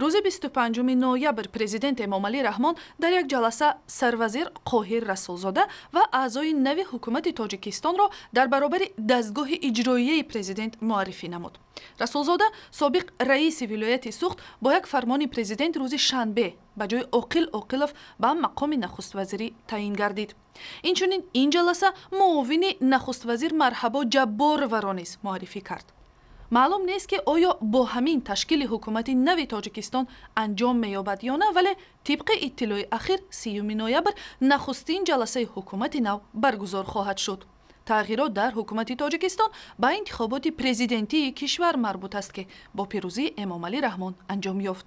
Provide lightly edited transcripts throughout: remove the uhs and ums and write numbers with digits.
Рӯзи 25 ноябр президент Эмомалӣ Раҳмон дар як ҷаласа сарвазир Қоҳир Расулзода ва аъзои нави ҳукумати Тоҷикистонро дар баробари дастгоҳи иҷроияи президент муаррифӣ намуд. Расулзода, собиқ раиси вилояти Суғд, бо як фармони президент рӯзи шанбе ба ҷои Оқил Оқилов ба мақоми нахуствазирӣ таъин гардид. Инчунин ин ҷаласа муовини нахуствазир Марҳабо Ҷабборованро низ муаррифӣ кард. Маълум нест, ки оё бо ҳамин ташкили ҳукумати нави Тоҷикистон анҷом меёбад ё на, вале тибқи иттилои ахир 30 ноябр нахустин ҷаласаи ҳукумати нав баргузор хоҳад шуд. Тағйирот дар ҳукумати Тоҷикистон ба интихоботи президентии кишвар марбут аст, ки бо пирӯзии Эмомалӣ Раҳмон анҷом ёфт.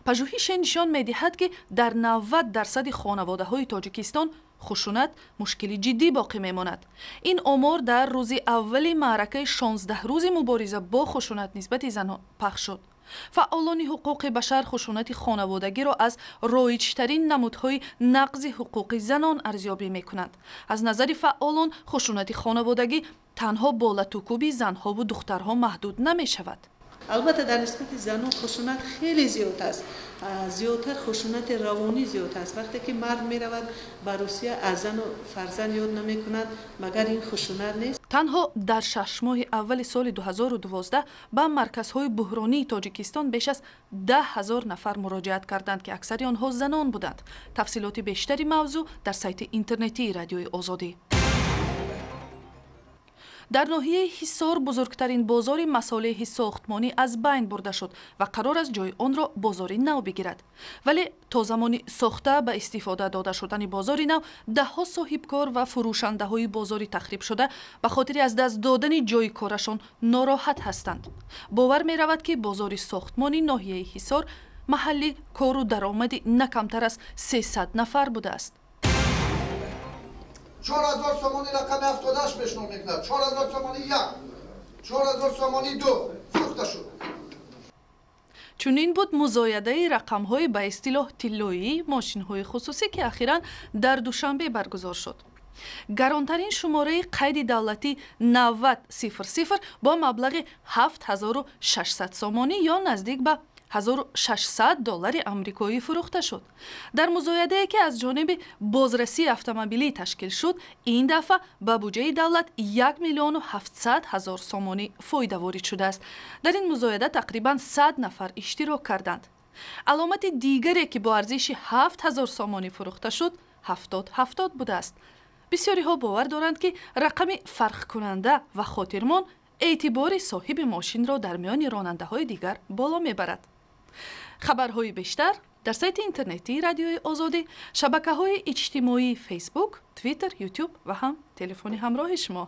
Пажӯҳише нишон медиҳад, ки дар 90% хонаводаҳои Тоҷикистон хушунат мушкили ҷиддӣ боқӣ мемонад. Ин омор дар рӯзи аввали маъракаи 16 рӯзи мубориза бо хушунат нисбати занон пахш шуд. Фаъолони ҳуқуқи башар хушунати хонаводагиро аз роиҷтарин намудҳои нақзи ҳуқуқи занон арзёбӣ мекунанд. Аз назари фаъолон, хушунати хонаводагӣ танҳо бо латукӯби занҳову духтарҳо маҳдуд намешавад. Албатта, дар нисбати занон хушунат хеле зиёд аст, зиёдтар хушунати равонӣ зиёд аст. Вақте ки мард меравад ба Русия, аз зану фарзанд ёд намекунад, магар ин хушунат нест? Танҳо дар 6 моҳи аввали соли 2012 ба марказҳои буҳронии Тоҷикистон беш аз 10 000 нафар муроҷиат карданд, ки аксари онҳо занон буданд. Тафсилоти бештари мавзӯъ дар сайти интернетии Радиои Озодӣ. Дар ноҳияи Ҳисор бузургтарин бозори масолеҳи сохтмонӣ аз байн бурда шуд ва қарор аст ҷои онро бозори нав бигирад. Вале то замони сохта ба истифода дода шудани бозори нав даҳҳо соҳибкор ва фурӯшандаҳои бозори тахрибшуда ба хотири аз даст додани ҷои корашон нороҳат ҳастанд. Бовар меравад, ки бозори сохтмони ноҳияи Ҳисор маҳалли кору даромади на камтар аз 300 нафар будааст. 4000 сомонӣ, рақами 78 пешниҳод мекунад. 4000 сомонӣ як, 4000 сомонӣ ду, фурӯхта шуд. Чунин буд музоядаи рақамҳои ба истилоҳ тиллоии мошинҳои хусусӣ, ки ахиран дар Душанбе баргузор шуд. Гаронтарин шумораи қайди давлатӣ 9000 бо маблағи 7600 сомонӣ ё наздик ба 1600 доллари амрикоӣ фурӯхта шуд. Дар музоядае, ки аз ҷониби бозрасии автомобилӣ ташкил шуд, ин дафъа ба буҷаи давлат 1 миллиону 700 ҳазор сомонӣ фоида ворид шудааст. Дар ин музояда тақрибан 100 нафар иштирок карданд. Аломати дигаре, ки бо арзиши 7000 сомонӣ фурӯхта шуд, 7070 будааст. Бисёриҳо бовар доранд, ки рақами фарқкунанда ва хотирмон эътибори соҳиби мошинро дар миёни ронандаҳои дигар боло мебарад. Хабарҳои бештар дар сайти интернетии Радиои Озодӣ, шабакаҳои иҷтимоии Фейсбук, Твиттер, Ютуб ва ҳам телефони ҳамроҳи шумо.